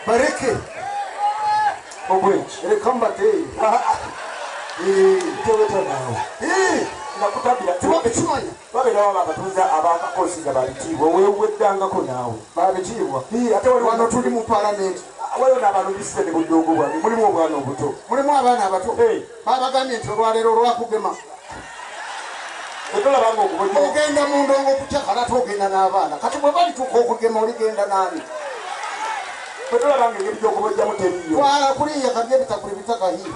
Bareke wano tuli mu palamenti mulimu obwana obuto mulimu abaana abato babagambye nti olwaleero olwakugema ogenda mu ndongo okukyakala ate ogenda n'abaana kati bwe balituuka okugema oligenda n'ani twala kuliya kabye ebitakuli bitaka hii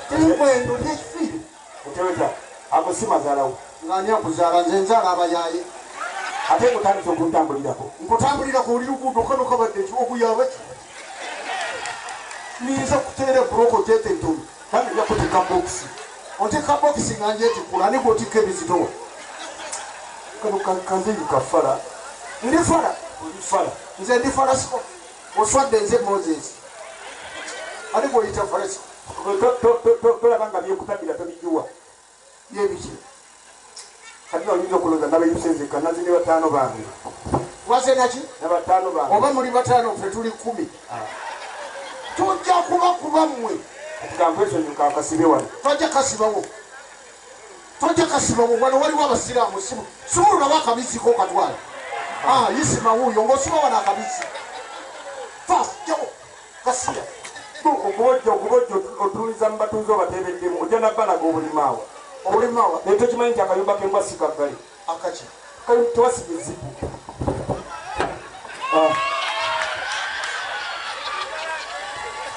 tinkwendo lyekifiire ago si mazaalawo ng'ani akuzaala nze nzaala abayaaye ate ngutandise okuntambulirako nkutambulirako oli luguudo kano kabadde okuyaba ki niyinza kuteera buloko gyete entono kandi nja kuteeka bokisi onteeka bokisi nga njetikula ani gwotikka ebizitowa kano kanzeyi kafala ndi fala oli fala nze ndi falasiko oswadde nze Moses ani gwoyita falasiko tolaba nga byekutabira tobijuwa byebiki kati oyinza okulowooza nabayusenzeka naze ne bataano bange waze naki ne bataano bange oba muli bataano ffe tuli 10 tujja kuba kuba mmwe kati kankwesonyiwa akasibe wano tojja kasibawo tojja kasibawo wano waliwo abasiraamu sumululawo akabiziko okatwala yisima wuuyo ng'osiba wano akabizi jawo kasiya okubojja okubojja otuliza mu batuuze obateebeddemu ojja nabbalaga obulimaawa obulimaawa naye tokimanyi nti akayumba k'embwa si kaggale akaki tewasiba ezibu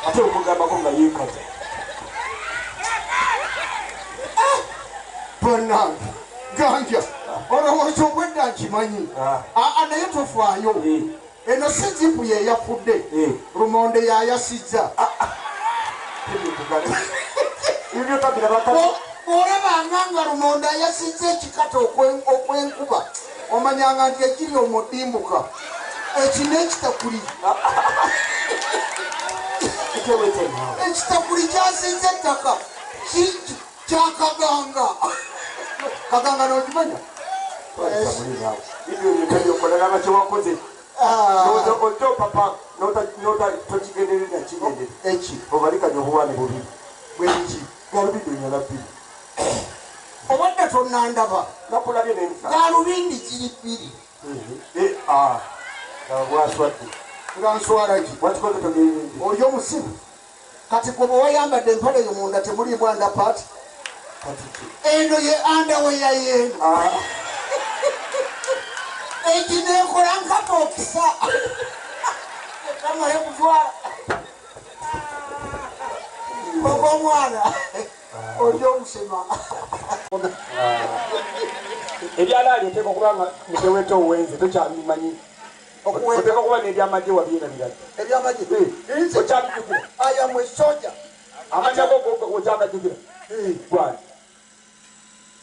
ate omugambako nga yeekaza bannange ganja olowooza obwedda nkimanyi aa naye tofaayo eno si zipu ye yafudde Lumonde yayasizza olabanga nga Lumonde ayasizza ekikata okwenkuba omanyanga nti ekiri omudimbuka eki n'ekitakuli ekitakuli kyasizza ettaka kyakaganga kaganga n'okimanya obadde tonnandaba galubindi kiri bbiri nga nswalaki oli omusibu kati gwe bwe wayambadde empale eyo munda temuliimu andapaati eno ye andaweya yeeno ekineekola nkabokisa kamale kutwala oba omwana oli omusema ebyalaali oteeka okuba nga muteweta owenze tokyabimanyi oteeka okuba n'ebyamagye wabyerabira ebyamagye okyabijjukira ayamwe soja amagye go okyagajjukira gwani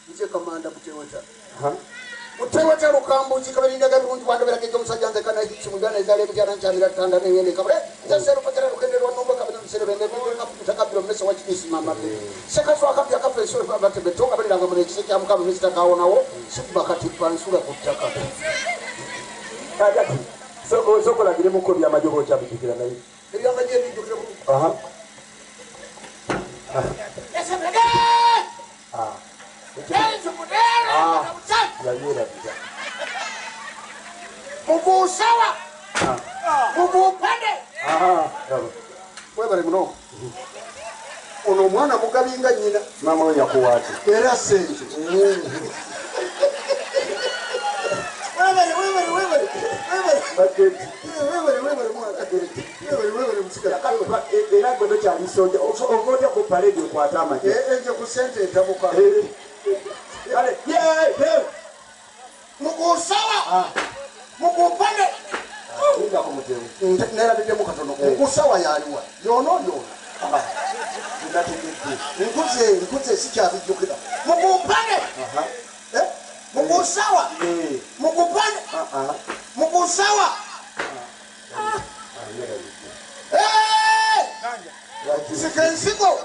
nze kamanda muteweta muteweta lukambuzi kabalindaga birungi bwandoberaga egy'omusajja nze kanakimugana ezaala emityana nkyamira ttanda nengende kabule nze serupekera lukenderwa nomba kabina muserebendeakabiro mmese wakidisimamabe sekaswa akabya akafa ensobatebe tonga baliranga muno ekise kya mukama mizitakawonawo sikuba katippa nsula ku ttaka kakati sokolagiremuko ebyamagye oba okyabijjukira naye ebyamagye ebijjukira muguusawa muguupande webale muno ono omwana mugabi nga nnyina maama we yakuwaaki era sente webale webale webale webale webale mwana webale webale musigala era gwe tokyali soja ova otya ku paredi okwate amagye nze ku sente entabuka muguusawa muguupande Lindako mutewe. Nerabiddemu katono. Mukusawa yaliwa yono yono. Nategedde. Nkuze sikyabijjukira. Mukumpane. Mukusawa. Mukupane. Mukusawa. Sika ensigo.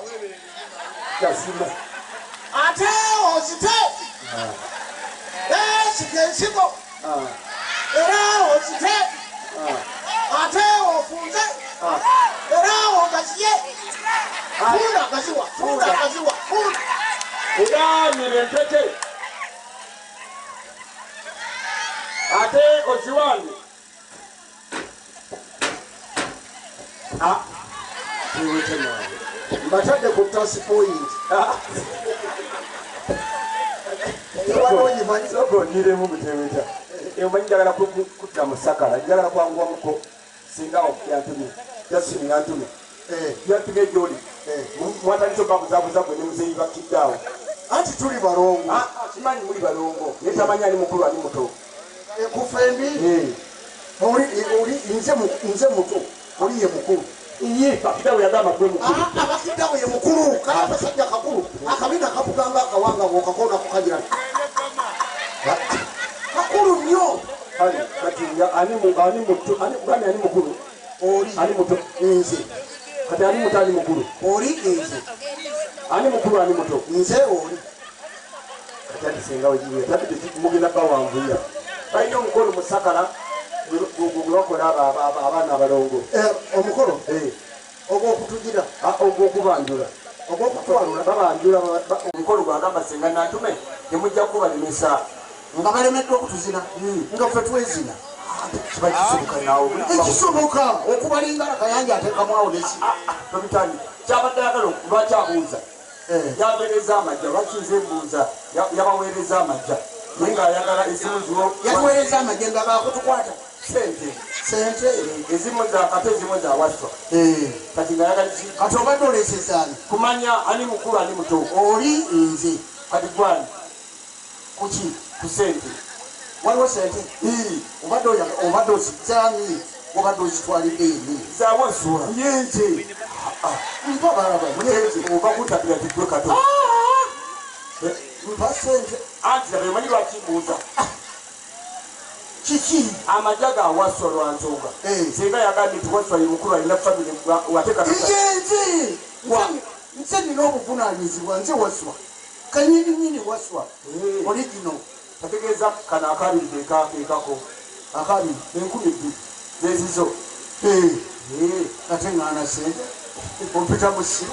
Ate ozite. Sika ensigo. Era ozite. Ate ofunze. Era ogaziye. Funda gaziwa. Funda gaziwa. Funda. Era mirempete. Ate oziwane. Mbatadde ku task point. Soko ndiremu muteweta. Omanyi njagala kudda mu Sakala, njagala kwanguwamuko singa yantumye. Justin yantumye. Yantumye gy'oli. Mwatandise okubuzaabuza gwe ne muzeeyi bakidde awo. Anti tuli balongo. Kimanyi muli balongo. Naye tamanyi ani mukulu ani muto. Kufa embi. Oli nze muto. Oli ye mukulu. Iye bakiddawo yagamba gwe mukulu. Abakiddawo ye mukulu. Kale akasajja kakulu. Akabina kakugamba akawanga bw'okakoona kukagira. Kakulu nnyo. Kale kati ani muto ani mukulu? Oli ani muto? Nze. Kati ani muto ani mukulu? Oli nze. Ani mukulu ani muto? Nze oli. Kati ati senga wegiye. Tabidde mugenda bawanvuya. Balina omukolo mu Sakala gwe bakola abaana abalongo. Omukolo? Ogw'okutugira? Ogw'okubanjula. Ogw'okutwalula? Babanjula omukolo gwagamba senga nantume temujja kubalemesa. Nga balemeddwa okutuzina, nga ffe twezina. Kiba kisoboka naawe. Ekisoboka okubalingala Kayanja ateekamu awo nesi. Tobitandika. Kyabadde ayagala lwaki abuuza? Yabaweereza amajja, lwaki nze mbuuza? Yabaweereza amajja. Naye ng'ayagala ezimu ziwo. Yatuweereza amajja nga baakutukwata. Sente. Sente. Ezimu za Kato, ezimu za Wasswa. Kati ng'ayagala ki? Kati obadde oleesezaani? Kumanya ani mukulu ani muto. Oli nze. Kati gwani? Kuki? Ku sente. Waliwo sente? Obadde ozizzaani? Obadde ozitwalidde yennyini? Za Wasswa. Ye nze. Mpa balaba. Oba kutabira tigwe Kato. Mpa sente. Anti laba omanyi lwaki mbuuza? Kiki? Amajja ga Wasswa lwa nsonga. Singa yagambye nti Wasswa ye mukulu alina famire ate Kato. Nze. Nze nina obuvunaanyizibwa nze Wasswa. Kanyini Wasswa. Original. Tategeeza kano akabiri kekako. Akabiri? 2,000 zezizo. Ate ŋŋaana sente. Ompita musiru.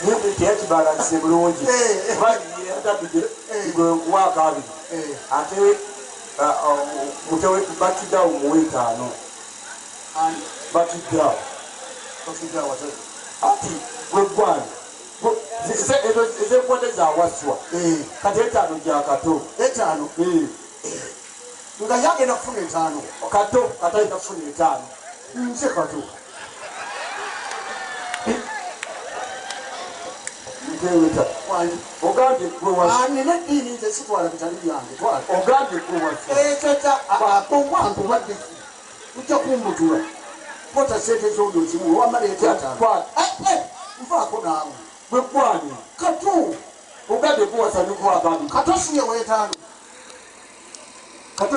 Naye teyakibalanse bulungi. Kuba yatambidde gwe nkuwa akabiri. Ate mutewe bakiddawo muwe 5. Bakiddawo. Bakiddawo ate. Ati gwe gwani. Ezenkonde za Wasswa. Kati 5 gya Kato. 5? Nga yagenda kufuna 5. Kato katalina kufuna 5. Nze Kato. Nteweta. Ogambye gwe Wasswa. Nina eddiini nze sitwala bitali byange. Twala. Ogambye gwe Wasswa. Ekyo kya obwantu bwadde ki? Ojja kumbutula. Kwata sente z'oyo ozimuwe wamma leeta 5. Nvaako naawe. Gwe gwani? Kato. Ogambye gwe Wasswa nikuwa akabiri. Kato si ye w'etaano. Kato